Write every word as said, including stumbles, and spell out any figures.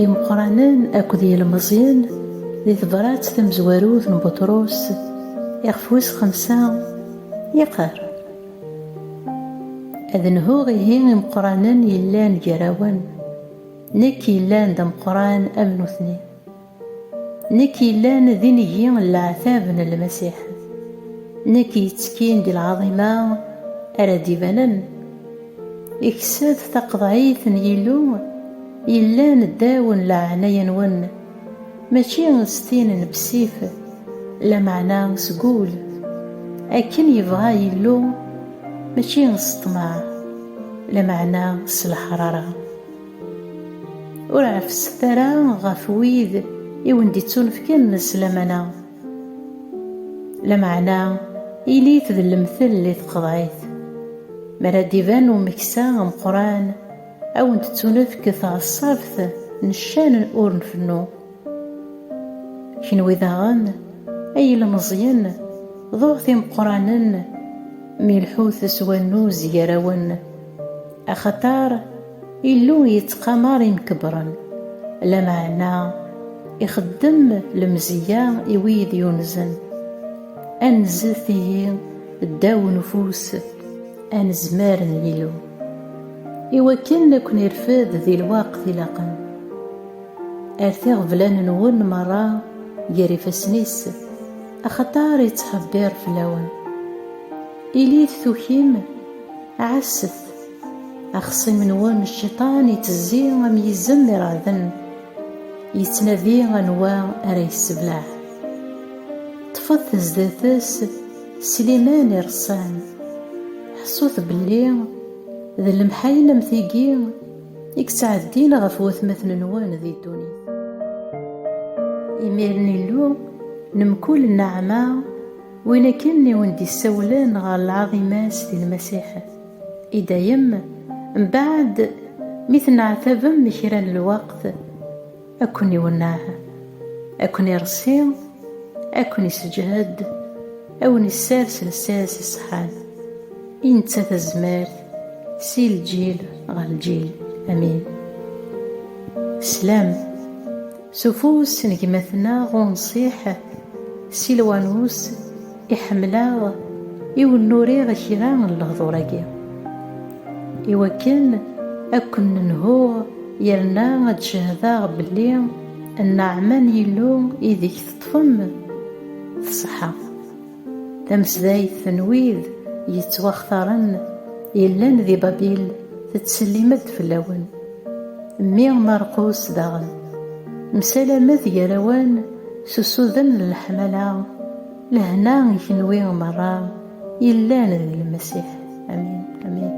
Imeqqranen akked yilmeẓyen, di tebrat tamezwarut n Buṭrus, ixef wis xemsa, yeqqar: "Ad nhuɣ ihi imeqqranen yellan gar-awen, nekk yellan d ameqqran am nutni, nekk yellan d inigi n leɛtab n Lmasiḥ, nekk yettekkin di lɛaḍima ara d-ibanen." Ikes-d taqeḍɛit n Yillu yellan ddaw n leɛnaya-nwen, mačči s tin n bessif, lameɛna s wul, akken yebɣa Yillu, mačči s ṭṭmeɛ, lameɛna s leḥrara. Ur ɛeffset ara ɣef wid i wen-d-ittunefken s lamana, lameɛna ilit d lemtel i tqeḍɛit. Mi ara d-iban umeksa ameqqran, a wen-tettunefk tɣeṣṣabt n ccan ur nfennu. Kenwi daɣen, ay ilmeẓyen, ḍuɛt imeqqranen, milḥut s wannuz gar-awen, axaṭer Illu yettqamar imkebbren, lameɛna ixeddem lemzeyya i wid yunzen. Anzet ihi ddaw n ufus anezmar n Yillu, iwakken ad ken-irfed di lweqt ilaqen. Erret iɣeblan-nwen merra gar ifassen-is, axaṭer ittḥebbir fell-awen. Ilit tukim, ɛasset, axṣim-nwen cciṭan ittezzi am yizem ireɛden, yettnadi anwa ara yessebleɛ. Ṭṭfet zdat-s s liman ireṣṣan. Ḥṣut belli d lemḥayen am tigi i yettɛeddin ɣef watmaten-nwen di ddunit. Imiren Illu n mkul nneɛma, win akken i wen-d-issawlen ɣer lɛaḍima-s di Lmasiḥ, i dayem, mbeɛd mi tenneɛtabem kra n lweqt, ad ken-iwenneɛ, ad ken-ireṣṣi, ad ken-isseǧhed, ad wen-issers lsas iṣeḥḥan. I netta tazmert si lǧil ɣer lǧil. Amin. Slam. S ufus n gma-tneɣ unṣiḥ Silwanus i ḥemmleɣ, i wen-uriɣ kra n lehdur-agi, iwakken ad ken-nhuɣ, yerna ad d-cehdeɣ belli nneɛma n Yillu ideg teṭṭfem tṣeḥḥa. Tamesdayt n wid yettwaxtaren yellan di Babil tettsellim-d fell-awen. Mmi Marqus daɣen. Msalamet gar-awen s usuden n leḥmala, lehna i kenwi merra yellan di Lmasiḥ. Amin, amin.